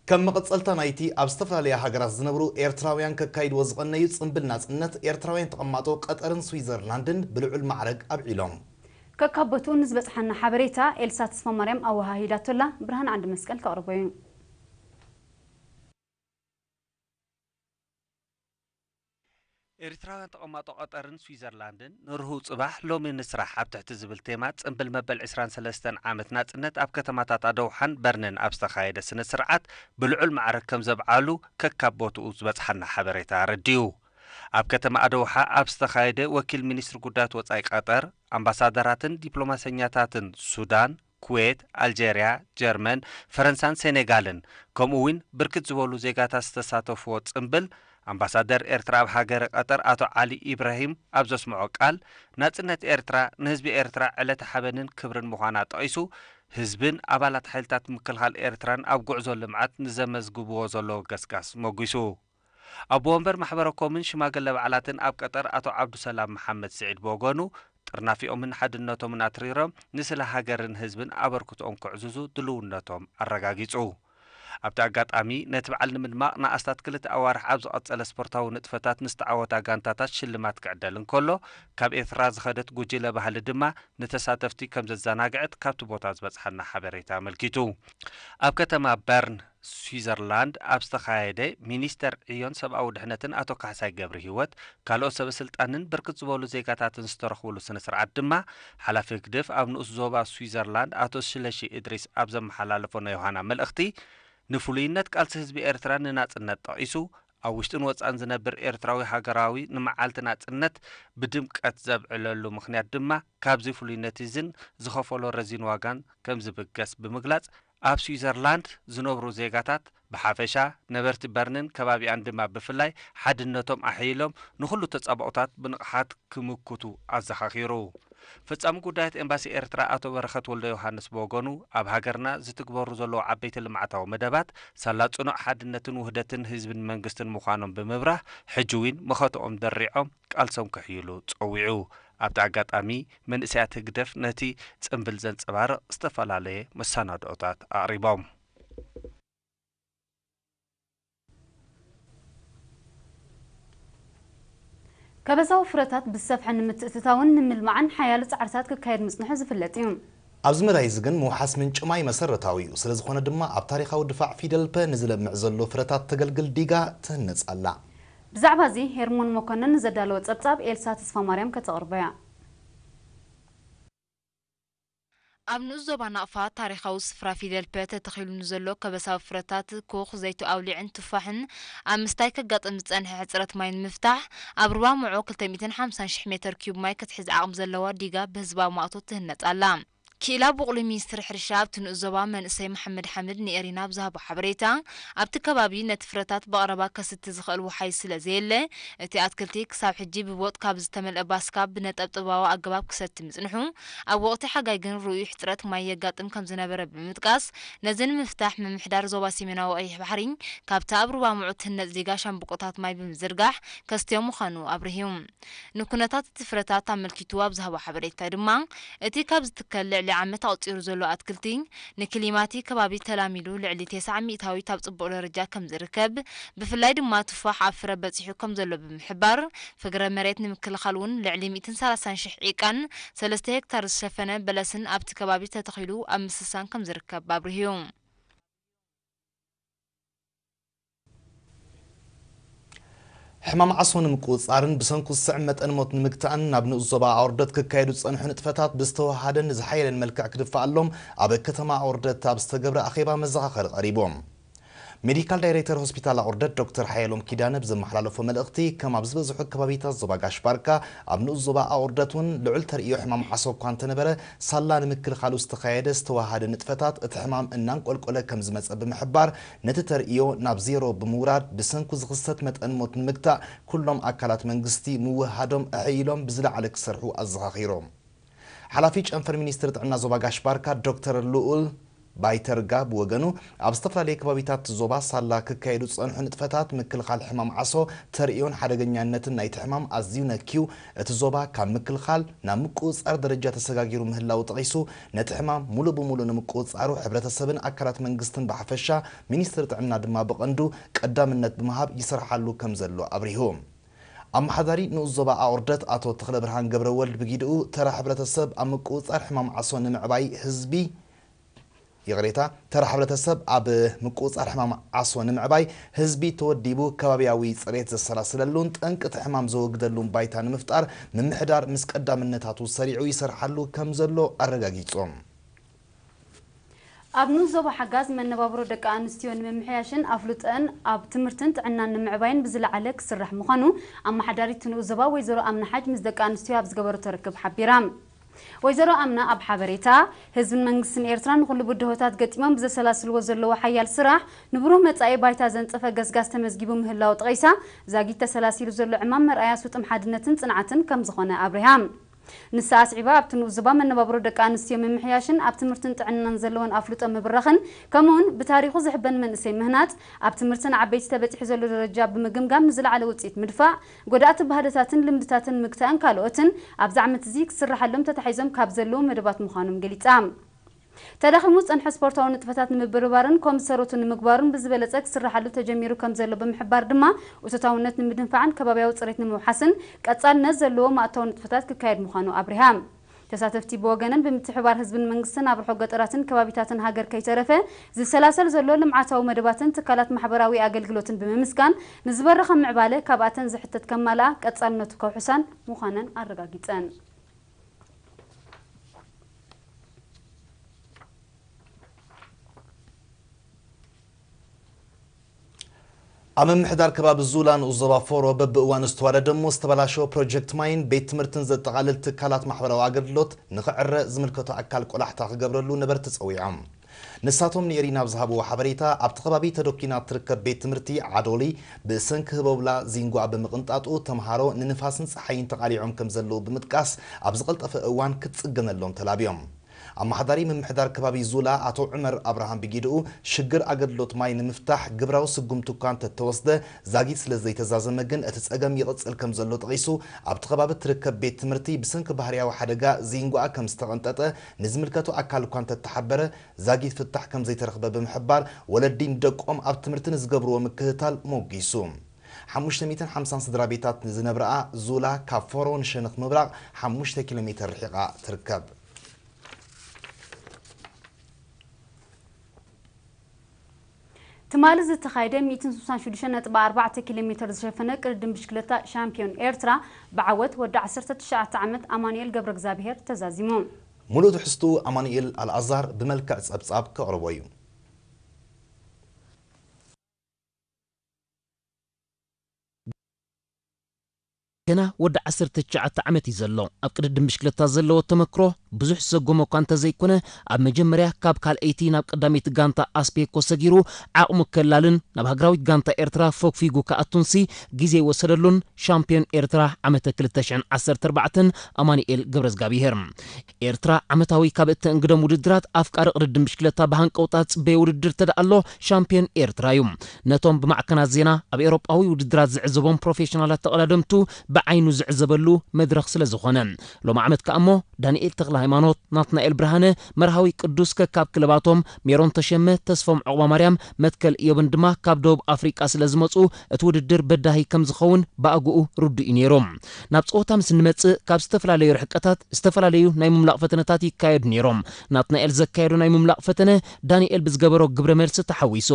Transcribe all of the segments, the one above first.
ከም መቐጸልታ ናይቲ ኣብ ዝተፈላለያ ሃገራት ዝነብሩ ኤርትራውያን ከካይድዎ ዝቐነዩ ጽምብል ናጽነት፣ ኤርትራውያን ተቐማጦ ቀጠርን ስዊዘርላንድን ብልዑል ማዕረግ ኣብዒሎም። ከካቦትኡ ንዝበጽሓና ሓበሬታ ኤልሳ ተስፋማርያም ኣወሃሂዳቶላ፣ ብርሃን ዓንዲ መስቀል ከቕርቦ እዩ። ኤርትራውያን ተቐማጦ ቀጠርን ስዊዘርላንድን ንርሁው ጽባሕ ሎሚ ንስራሕ ኣብ ትሕቲ ዝብል ቴማ ጽምብል መበል ዕስራን ሰለስተን ዓመት ናጽነት ኣብ ከተማታት ኣደውሓን በርንን ኣብ ዝተኻየደ ስነ ስርዓት ብልዑል ማዕረግ ከም ዘብዓሉ ከካብ ቦትኡ ዝበጽሓና ሓበሬታ ኣረዲኡ። ኣብ ከተማ ኣደውሓ ኣብ ዝተኻየደ ወኪል ሚኒስትሪ ጉዳያት ወጻኢ ቀጠር፣ ኣምባሳደራትን ዲፕሎማሰኛታትን ሱዳን፣ ኩዌት፣ ኣልጀርያ፣ ጀርመን፣ ፈረንሳን ሴኔጋልን ከምኡ እውን ብርክት ዝበሉ ዜጋታት ዝተሳተፍዎ ጽምብል ኣምባሳደር ኤርትራ ኣብ ሃገረ ቀጠር ኣቶ ዓሊ ኢብራሂም ኣብ ዘስምዖ ቃል፣ ናጽነት ኤርትራ ንህዝቢ ኤርትራ ዕለተ ሓበንን ክብርን ምዃና ጠቒሱ፣ ህዝብን ኣባላት ሓይልታት ምክልኻል ኤርትራን ኣብ ጉዕዞ ልምዓት ንዘመዝግብዎ ዘለዉ ገስጋስ ሞጒሱ። ኣቦ ወንበር ማሕበረ ኮምን ሽማግለ ባዕላትን ኣብ ቀጠር ኣቶ ዓብዱሰላም መሓመድ ስዒድ ብወገኑ፣ ጥርናፊኦምን ሓድነቶምን ኣትሪሮም ንስለ ሃገርን ህዝብን ኣበርክቶኦም ከዕዝዙ ድልውነቶም ኣረጋጊጹ። ኣብቲ ኣጋጣሚ ነቲ በዓል ንምድማቕ ንኣስታት ክልተ ኣዋርሕ ኣብ ዝቐጸለ ስፖርታዊ ንጥፈታት ንዝተዓወታ ጋንታታት ሽልማት ክዕደል እንከሎ፣ ካብ ኤርትራ ዝኸደት ጉጅለ ባህሊ ድማ ንተሳተፍቲ ከም ዘዘናግዐት ካብቲ ቦታ ዝበጽሓና ሓበሬታ ኣመልኪቱ። ኣብ ከተማ በርን ስዊዘርላንድ ኣብ ዝተኻየደ፣ ሚኒስተር ዕዮን ሰብኣዊ ድሕነትን ኣቶ ካሕሳይ ገብረሂወት፣ ካልኦት ሰበ ስልጣንን ብርክት ዝበሉ ዜጋታትን ዝተረኽብሉ ስነ ስርዓት ድማ፣ ሓላፊ ህግደፍ ኣብ ንኡስ ዞባ ስዊዘርላንድ ኣቶ ሽለሺ እድሪስ ኣብ ዘመሓላለፎ ናይ ዮሃና መልእኽቲ፣ ንፍሉይነት ቃልሲ ህዝቢ ኤርትራ ንናጽነት ጠቒሱ፣ ኣብ ውሽጥን ወጻእን ዝነብር ኤርትራዊ ሃገራዊ ንመዓልቲ ናጽነት ብድምቀት ዘብዕለሉ ምኽንያት ድማ ካብዚ ፍሉይነት እዝን ዝኸፈሎ ረዚን ዋጋን ከም ዝብገስ ብምግላጽ፣ ኣብ ስዊዘርላንድ ዝነብሩ ዜጋታት ብሓፈሻ፣ ነበርቲ በርንን ከባቢኣን ድማ ብፍላይ ሓድነቶም ኣሕይሎም ንኹሉ ተጻብኦታት ብንቕሓት ክምክቱ ኣዘኻኺሩ። ፈጻሚ ጉዳያት ኤምባሲ ኤርትራ ኣቶ በረኸት ወልደዮሃንስ ብወገኑ፣ ኣብ ሃገርና ዝትግበሩ ዘለዉ ዓበይቲ ልምዓታዊ መደባት ሳላ ጽኑዕ ሓድነትን ውህደትን ህዝብን መንግስትን ምዃኖም ብምብራህ፣ ሕጂ እውን መኸትኦም ደሪዖም ቃልሶም ከሕይሉ ጸዊዑ። ኣብቲ ኣጋጣሚ፣ መንእሰያት ህግደፍ ነቲ ጽምብል ዘንጸባርቕ ዝተፈላለየ መሰናድኦታት ኣቕሪቦም። ከበሳዊ ፍረታት ብዝሰፍሐ ንምትእትታውን ንምልማዕን ሓያሎ ጻዕርታት ክካየድ ምጽንሑ ዝፍለጥ እዩ። ኣብዚ መዳይ እዚ ግን ምውሓስ ምንጪ ማይ መሰረታዊ እዩ። ስለ ዝኾነ ድማ ኣብ ታሪኻዊ ድፋዕ ፊደል ፐ ንዝለምዕ ዘሎ ፍረታት ተገልግል ዲጋ ትህነጽ ኣላ። ብዛዕባ እዚ ሄርሞን መኮነን ንዘዳለወ ጸብጻብ ኤልሳ ተስፋማርያም ከተቕርቦ እያ። ኣብ ንኡስ ዞባ ናቕፋ ታሪኻዊ ስፍራ ፊደል ፐ ተተኺሉ ንዘሎ ከበሳዊ ፍረታት ኮኽ፣ ዘይቲ ኣውሊዕን ቱፋሕን ኣብ ምስታይ ከጋጥም ዝጸንሐ ሕጽረት ማይ ንምፍታሕ ኣብ ሩባ ምዖ ክልተ ሚእትን ሓምሳን ሽሕ ሜተር ኪዩብ ማይ ክትሕዝ ዓቕሚ ዘለዋ ዲጋ ብህዝባዊ ማእቶት ትህነጽ ኣላ። ክኢላ ቡቕሊ ሚኒስትሪ ሕርሻ ኣብቲ ንኡስ ዞባ መንእሰይ መሓመድ ሓምድ ንኤሪና ብዝሃቦ ሓበሬታ፣ ኣብቲ ከባቢ ነቲ ፍረታት ብቐረባ ከስቲ ዝኽእል ወሓይዝ ስለ ዘየለ፣ እቲ ኣትክልቲ ክሳብ ሕጂ ብቦጥ ካብ ዝተመልአ ባስካ ብነጠብጠባዊ ኣገባብ ክሰቲ ምጽንሑ፣ ኣብ ወቕቲ ሓጋይ ግን ርኡይ ሕጽረት ማይ የጋጥም ከም ዝነበረ ብምጥቃስ፣ ነዚ ንምፍታሕ ምምሕዳር ዞባ ሰሜናዊ ቀይሕ ባሕሪ ካብቲ ኣብ ሩባ ምዑ ትህነጽ ዲጋ ሻምብቆታት ማይ ብምዝርጋሕ ከስትዮም ምዃኑ ኣብርሂ። ንኩነታት እቲ ፍረታት ኣመልኪቱ ኣብ ዝሃቦ ሓበሬታ ድማ፣ እቲ ካብ ዝትከል ልዕሊ ዓመት ኣቑጺሩ ዘሎ ኣትክልቲ፣ ንክሊማቲ ከባቢ ተላሚዱ ልዕሊ ተስዓ ሚእታዊት ኣብ ጽቡቕ ደረጃ ከም ዝርከብ፣ ብፍላይ ድማ ቱፋሕ ኣብ ፍረ በጺሑ ከም ዘሎ ብምሕባር፣ ፍግረ መሬት ንምክልኻል እውን ልዕሊ ሚእትን ሰላሳን ሽሕ ዒቃን ሰለስተ ሄክታር ዝሸፈነ በለስን ኣብቲ ከባቢ ተተኺሉ ኣብ ምስሳን ከም ዝርከብ ኣብርሂ። ሕማም ዓሶ ንምቁጽጻርን ብሰንኩ ዝስዕብ መጠን ሞት ንምግታእን ናብ ንኡስ ዞባ ኣውርደት ክካየዱ ዝጸንሑ ንጥፈታት ብዝተወሃደን ዝሓየለን መልክዕ ክድፋኣሎም ኣብ ከተማ ኣውርደት ኣብ ዝተገብረ ኣኼባ መዘኻኸሪ ቀሪቡ። ሜዲካል ዳይሬክተር ሆስፒታል ኣውርደት ዶክተር ሓየሎም ኪዳነ ብዘመሓላለፎ መልእኽቲ፣ ከም ኣብ ዝበዝሑ ከባቢታት ዞባ ጋሽ ባርካ፣ ኣብ ንኡስ ዞባ ኣውርደት እውን ልዑል ተርእዮ ሕማም ዓሶ እኳ እንተነበረ፣ ሳላ ንምክልኻሉ ዝተኻየደ ዝተወሃደ ንጥፈታት እቲ ሕማም እናንቆልቆለ ከም ዝመጸ ብምሕባር፣ ነቲ ተርእዮ ናብ ዜሮ ብምውራድ፣ ብሰንኩ ዝኽሰት መጠን ሞት ንምግታእ ኩሎም ኣካላት መንግስቲ ምውህሃዶም ኣሐይሎም ብዝለዓለ ክሰርሑ ኣዘኻኺሮም። ሓላፊ ጨንፈር ሚኒስትሪ ጥዕና ዞባ ጋሽ ባርካ ዶክተር ልኡል ባይተርጋ ብወገኑ፣ ኣብ ዝተፈላለዩ ከባቢታት ዞባ ሳላ ክካየዱ ዝጸንሑ ንጥፈታት ምክልኻል ሕማም ዓሶ ተርእዮን ሓደገኛነትን ናይቲ ሕማም ኣዝዩ ነክዩ፣ እቲ ዞባ ካብ ምክልኻል ናብ ምቁጽጻር ደረጃ ተሰጋጊሩ ምህላው ጠቒሱ፣ ነቲ ሕማም ሙሉእ ብሙሉእ ንምቁጽጻሩ ሕብረተሰብን ኣካላት መንግስትን ብሓፈሻ፣ ሚኒስትሪ ጥዕና ድማ ብቐንዱ ቀዳምነት ብምሃብ ይሰርሓሉ ከም ዘሎ ኣብሪሁ። ኣመሓዳሪ ንኡስ ዞባ ኣቑርደት ኣቶ ተኽለብርሃን ገብረወልድ ብጊድኡ፣ ተራ ሕብረተሰብ ኣብ ምቁጽጻር ሕማም ዓሶ ንምዕባይ ህዝቢ፣ ይቕሬታ፣ ተራ ሕብረተሰብ ኣብ ምቁጽጻር ሕማም ዓሶ ንምዕባይ ህዝቢ ተወዲቡ ከባብያዊ ጽሬት ዘሰላስለሉን ጠንቂ እቲ ሕማም ዘወግደሉን ባይታ ንምፍጣር ምምሕዳር ምስ ቀዳምነታቱ ሰሪዑ ይሰርሓሉ ከም ዘሎ ኣረጋጊጾም። ኣብ ንኡስ ዞባ ሓጋዝ መነባብሮ ደቂ ኣንስትዮ ንምምሕያሽን ኣፍልጦኣን ኣብ ትምህርትን ጥዕናን ንምዕባይን ብዝለዓለ ክስራሕ ምዃኑ ኣመሓዳሪት ንኡስ ዞባ ወይዘሮ ኣምና ሓጅ ምስ ደቂ ኣንስትዮ ኣብ ዝገበረቶ ርክብ ሓቢራ። ወይዘሮ ኣምና ኣብ ሓበሬታ፣ ህዝብን መንግስትን ኤርትራ ንኹሉ ብድሆታት ገጢሞም ብዘሰላስልዎ ዘለዉ ሓያል ስራሕ ንብሩህ መጻኢ ባይታ ዘንጸፈ ገስጋስ ተመዝጊቡ ምህላው ጠቒሳ፣ ዛጊት ተሰላሲሉ ዘሎ ዕማም መርኣያ ስጡም ሓድነትን ጽንዓትን ከም ዝኾነ ኣብሪሃ። ንሳ ኣስዒባ፣ ኣብቲ ንኡስ ዞባ መነባብሮ ደቂ ኣንስትዮ ምምሕያሽን ኣብ ትምህርትን ጥዕናን ዘለወን ኣፍልጦ ምብራኽን፣ ከምኡውን ብታሪኹ ዝሕበን መንእሰይ ምህናጽ፣ ኣብ ትምህርትን ዓበይቲ ተበጺሑ ዘሎ ደረጃ ብምግምጋም ንዝለዓለ ውጽኢት ምድፋእ፣ ጎዳእቲ ባህልታትን ልምድታትን ምግታእን ካልኦትን ኣብዚ ዓመት እዚ ክስርሓሎም ተታሒዞም ካብ ዘለዉ መደባት ምዃኖም ገሊጻ። ተዳኺሙ ዝጸንሐ ስፖርታዊ ንጥፈታት ንምብርባርን ኮምሰረቱ ንምግባሩን ብዝበለጸ ክስርሓሉ ተጀሚሩ ከም ዘሎ ብምሕባር ድማ፣ እቶታውነት ንምድንፋዕን ከባብያዊ ጽሬት ንምውሓስን ቀጻልነት ዘለዎ ማእታዊ ንጥፈታት ክካየድ ምዃኑ ኣብሪሃ። ተሳተፍቲ ብወገነን ብምትሕብባር ህዝብን መንግስትን ኣብ ርሑቕ ገጠራትን ከባቢታትን ሃገር ከይተረፈ ዝሰላሰል ዘሎ ልምዓታዊ መደባትን ትካላት ማሕበራዊ ኣገልግሎትን ብምምስጋን ንዝበረኸ ምዕባለ ካብኣተን ዝሕተት ከማልኣ ቀጻልነቱ ከውሕሳን ምዃነን ኣረጋጊጸን። ኣብ ምምሕዳር ከባቢ ዙላ ንኡስ ዞባ ፎሮ በብእዋኑ ዝተዋደደ እሞ ዝተበላሸወ ፕሮጀክት ማይን ቤት ትምህርትን ዘጠቓልል ትካላት ማሕበራዊ ኣገልግሎት ንኽዕረ ዝምልከቶ ኣካል ቆላሕታ ክገብረሉ ነበርቲ ጸዊዖም። ንሳቶም ንኤሪና ኣብ ዝሃብዎ ሓበሬታ፣ ኣብቲ ከባቢ ተደኲና እትርከብ ቤት ትምህርቲ ዓዶሊ ብሰንኪ ህቦብላ ዚንጓ ብምቕንጣጡ ተምሃሮ ንንፋስን ጸሓይን ተቓሊዖም ከም ዘለዉ ብምጥቃስ፣ ኣብ ዝቐልጠፈ እዋን ክትጽገነሎም ተላብዮም። ኣመሓዳሪ ምምሕዳር ከባቢ ዙላ ኣቶ ዑመር ኣብርሃም ብጊድኡ፣ ሽግር ኣገልግሎት ማይ ንምፍታሕ ግብራዊ ስጉምቲ እኳ እንተተወስደ፣ ዛጊት ስለ ዘይተዛዘመ ግን እቲ ጸገም ይቕጽል ከም ዘሎ ጠቒሱ፣ ኣብቲ ከባቢ እትርከብ ቤት ትምህርቲ ብሰንኪ ባህርያዊ ሓደጋ ዚንጓኣ ከም ዝተቐንጠጠ ንዝምልከቶ ኣካል እኳ እንተተሓበረ፣ ዛጊት ፍታሕ ከም ዘይተረኽበ ብምሕባር፣ ወለዲ ንደቆም ኣብ ትምህርቲ ንዝገብርዎ ምክትታል ሞጊሱ። ሓሙሽተ ሚእትን ሓምሳን ስድራ ቤታት ንዝነብርኣ ዙላ ካብ ፎሮ ንሸነኽ ምብራቕ ሓሙሽተ ኪሎ ሜተር ርሒቓ ትርከብ። ትማሊ ዝተኻየደ ሚእትን ስሳን ሽዱሽተ ነጥቢ ኣርባዕተ ኪሎ ሜተር ዝሸፈነ ቅድድም ብሽክለታ ሻምፒዮን ኤርትራ ብዓወት ወዲ ዓሰርተ ትሽዓተ ዓመት ኣማኑኤል ገብረ እግዚኣብሔር ተዛዚሙ። ሙሉእ ትሕዝቱ ኣማኑኤል ኣልኣዛር ብመልክዕ ጸብጻብ ከቕርቦ እዩ። ገና ወዲ ዓሰርተ ትሽዓተ ዓመት እዩ ዘሎ። ኣብ ቅድድም ብሽክለታ ዘለዎ ተመክሮ ብዙሕ ዝሰጎመ እኳ እንተዘይኮነ፣ ኣብ መጀመርያ ካብ ካልኣይቲ ናብ ቀዳመይቲ ጋንታ ኣስፔኮ ሰጊሩ ዓቕሙ ከላልን ናብ ሃገራዊት ጋንታ ኤርትራ ፈግፊጉ ክኣቱንሲ ግዜ ይወሰደሉን ሻምፒዮን ኤርትራ ዓመተ ክልተ ሽሕን ዓሰርተ ኣርባዕተን ኣማኑኤል ገብረዝጋብሄር። ኤርትራ ዓመታዊ ካብ እተእንግዶም ውድድራት ኣፍቃሪ ቅድድም ብሽክለታ ብሃንቀውታ ዝጽበዮ ውድድር ተደኣ ኣሎ ሻምፒዮን ኤርትራ እዩ። ነቶም ብማዕከናት ዜና ኣብ ኤውሮጳዊ ውድድራት ዝዕዘቦም ፕሮፌሽናላት ተቐዳደምቱ ብዓይኑ ዝዕዘበሉ መድረኽ ስለ ዝኾነ። ሎም ዓመት ከኣ እሞ ዳንኤል ተኽለ ሃይማኖት፣ ናትናኤል ብርሃነ፣ መርሃዊ ቅዱስ ከካብ ክለባቶም፣ ሜሮን ተሸመ፣ ተስፎም ዑቕባማርያም፣ መትከል ኢዮብን ድማ ካብ ደቡብ ኣፍሪቃ ስለ ዝመጹ እቲ ውድድር በዳሂ ከም ዝኸውን ብኣግኡ ርዱእ እዩ ነይሩ። ናብ ጸወታ ምስ እንመጽእ ካብ ዝተፈላለዩ ርሕቀታት ዝተፈላለዩ ናይ ምምላቕ ፈተነታት ይካየዱ ነይሮም። ናትናኤል ዘካየዶ ናይ ምምላቕ ፈተነ ዳንኤል ብዝገበሮ ግብረ መልሲ ተሓዊሱ።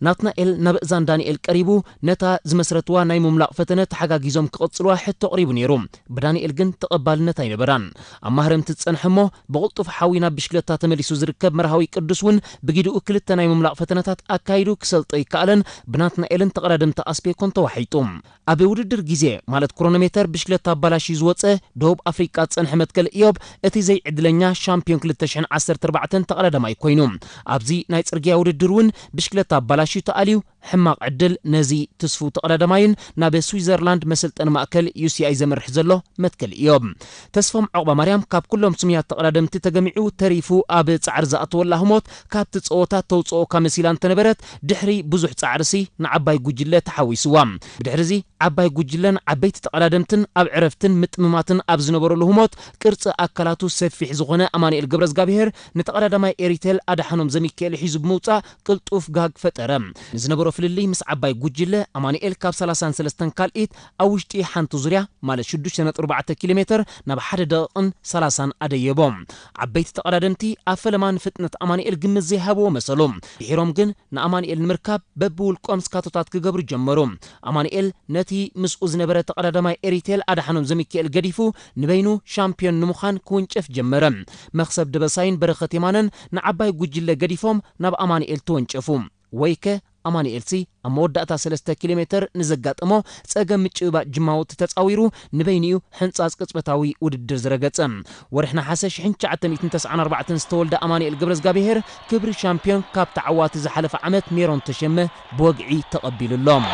ናትናኤል ናብ እዛን ዳንኤል ቀሪቡ ነታ ዝመስረትዋ ናይ ምምላቕ ፈተነ ተሓጋጊዞም ክቕጽልዋ ሕቶ ኣቕሪቡ ነይሩ። ብዳንኤል ግን ተቐባልነት ኣይነበራን። ኣብ ማህረምቲ ዝጸንሐ እሞ ብቕልጡፍ ሓዊ ናብ ብሽክለታ ተመሊሱ ዝርከብ መርሃዊ ቅዱስ እውን ብጊድኡ ክልተ ናይ ምምላቕ ፈተነታት ኣካይዱ ክሰልጦ ይከኣለን ብናትናኤልን ተቐዳደምቲ ኣስፔኮን ተዋሒጡ። ኣብ ውድድር ግዜ ማለት ክሮኖሜተር ብሽክለታ ኣባላሽዩ ዝወጸ ደቡብ ኣፍሪቃ ዝጸንሐ መትከል ኢዮብ እቲ ዘይዕድለኛ ሻምፒዮን ክልተ ሽሕን ዓሰርተ ኣርባዕተን ተቐዳዳማይ ኮይኑ። ኣብዚ ናይ ጽርግያ ውድድር እውን ብሽክለታ ኣባላሽዩ ተኣልዩ ሕማቕ ዕድል ነዚ ትስፉው ተቐዳዳማይን ናብ ስዊዘርላንድ መሰልጠኒ ማእከል ዩ ሲ ኣይ ዘምርሕ ዘሎ መትከል እዩ። ተስፎም ዑቕባማርያም ካብ ኩሎም ስሙያት ተቐዳደምቲ ተገሚዑ ተሪፉ ኣብ ጻዕሪ ዝኣተወላ ህሞት ካብቲ ጸወታ ተውጽኦካ መሲላ እንተነበረት፣ ድሕሪ ብዙሕ ጻዕርሲ ንዓባይ ጉጅለ ተሓዊስዋ። ብድሕሪዚ ዓባይ ጉጅለን ዓበይቲ ተቐዳደምትን ኣብ ዕረፍትን ምጥምማትን ኣብ ዝነበረሉ ህሞት፣ ቅርጺ ኣካላቱ ሰፊሕ ዝኾነ ኣማኑኤል ገብረዝጋብሄር ንተቐዳዳማይ ኤሪቴል ኣድሓኖም ዘሚካኤል ሒዙ ብምውጻእ ቅልጡፍ ጋግ ፈጠረ። ንዝነበሮ ፍልልይ ምስ ዓባይ ጉጅለ ኣማኑኤል ካብ ሰላሳን ሰለስተን ካልኢት ኣብ ውሽጢ ሓንቲ ዙርያ፣ ማለት ሽዱሽተ ነጥቢ ኣርባዕተ ኪሎ ሜተር፣ ናብ ሓደ ደቂቕን ሰላሳን ኣደየቦ። ዓበይቲ ተቐዳደምቲ ኣብ ፈለማ ንፍጥነት ኣማኑኤል ግምት ዘይሃብዎ መሰሉ። ድሒሮም ግን ንኣማኑኤል ንምርካብ በብውልቆም ስካቶታት ክገብሩ ጀመሩ። ኣማኑኤል ነቲ ምስኡ ዝነበረ ተቐዳዳማይ ኤሪቴል ኣድሓኖም ዘሚካኤል ገዲፉ ንበይኑ ሻምፒዮን ንምዃን ክውንጨፍ ጀመረ። መኽሰብ ደበሳይን በረኸት የማነን ንዓባይ ጉጅለ ገዲፎም ናብ ኣማኑኤል ተወንጨፉ። ወይከ ኣማኑኤልሲ ኣብ መወዳእታ ሰለስተ ኪሎ ሜተር ንዘጋጠሞ ጸገም ምጭብባጥ ጅማውቲ ተጻዊሩ ንበይኑ እዩ ሕንጻጽ ቅጽበታዊ ውድድር ዝረገጸ። ወርሒ ነሓሰ ሽሕን ትሽዓተ ሚእትን ተስዓን ኣርባዕተን ዝተወልደ ኣማኑኤል ገብረዝጋብሄር ክብሪ ሻምፒዮን ካብ ተዓዋቲ ዝሓለፈ ዓመት ሜሮን ተሸመ ብወግዒ ተቐቢሉ ኣሎ።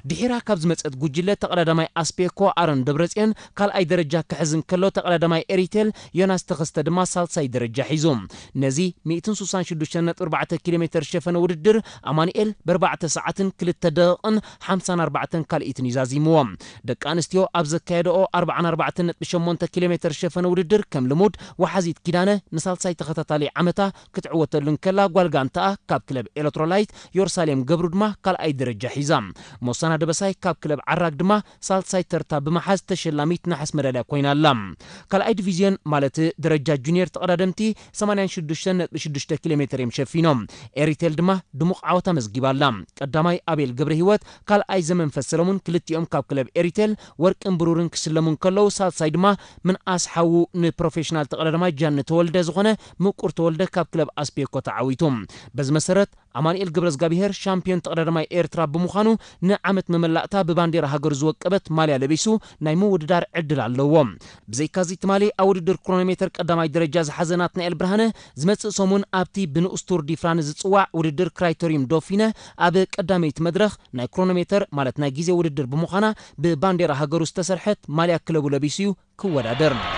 ድሒራ ካብ ዝመጸት ጉጅለ ተቐዳዳማይ ኣስፔኮ ኣሮን ደብረጽዮን ካልኣይ ደረጃ ክሕዝ እንከሎ፣ ተቐዳዳማይ ኤሪቴል ዮናስ ተኸስተ ድማ ሳልሳይ ደረጃ ሒዙ። ነዚ ሚእትን ስሳን ሽዱሽተን ነጥቢ ኣርባዕተ ኪሎ ሜተር ሸፈነ ውድድር ኣማኑኤል ብኣርባዕተ ሰዓትን ክልተ ደቂቕን ሓምሳን ኣርባዕተን ካልኢትን እዩ ዛዚምዎ። ደቂ ኣንስትዮ ኣብ ዘካየደኦ ኣርባዓን ኣርባዕተን ነጥቢ ሸሞንተ ኪሎ ሜተር ሸፈነ ውድድር ከም ልሙድ ወሓዚት ኪዳነ ንሳልሳይ ተኸታታሊ ዓመታ ክትዕወተሉ እንከላ፣ ጓል ጋንታኣ ካብ ክለብ ኤሌክትሮላይት ዮርሳሌም ገብሩ ድማ ካልኣይ ደረጃ ሒዛ። ሞሳና ደበሳይ ካብ ክለብ ዓራግ ድማ ሳልሳይ ተርታ ብምሓዝ ተሸላሚት ነሓስ መዳልያ ኮይና ኣላ። ካልኣይ ዲቪዝዮን ማለት ደረጃ ጁኒየር ተቐዳደምቲ ሰማንያን ሽዱሽተን ነጥቢ ሽዱሽተ ኪሎ ሜተር እዮም ሸፊኖም። ኤሪቴል ድማ ድሙቕ ዓወት ኣመዝጊባ ኣላ። ቀዳማይ ኣቤል ገብረ ህይወት፣ ካልኣይ ዘመንፈስ ሰለሙን ክልቲኦም ካብ ክለብ ኤሪቴል ወርቅን ብሩርን ክስለሙ እንከለዉ፣ ሳልሳይ ድማ ምንኣስ ሓዉ ንፕሮፌሽናል ተቐዳዳማይ ጃኒ ተወልደ ዝኾነ ምቁር ተወልደ ካብ ክለብ ኣስፔኮ ተዓዊቱ። በዚ መሰረት ኣማኑኤል ገብረዝጋብሄር ሻምፒዮን ተቐዳዳማይ ኤርትራ ብምዃኑ፣ ንዓመት መመላእታ ብባንዴራ ሃገሩ ዝወቀበት ማልያ ለቢሱ ናይ ምውድዳር ዕድል ኣለዎ። ብዘይካዚ ትማሊ ኣብ ውድድር ክሮኖሜተር ቀዳማይ ደረጃ ዝሓዘ ናትናኤል ብርሃነ፣ ዝመጽእ ሰሙን ኣብቲ ብንኡስ ቱር ዲ ፍራንስ ዝጽዋዕ ውድድር ክራይቶሪዩም ዶፊነ ኣብ ቀዳመይቲ መድረኽ ናይ ክሮኖሜተር፣ ማለት ናይ ግዜ ውድድር ብምዃና፣ ብባንዴራ ሃገሩ ዝተሰርሐት ማልያ ክለቡ ለቢሱ እዩ ክወዳደር።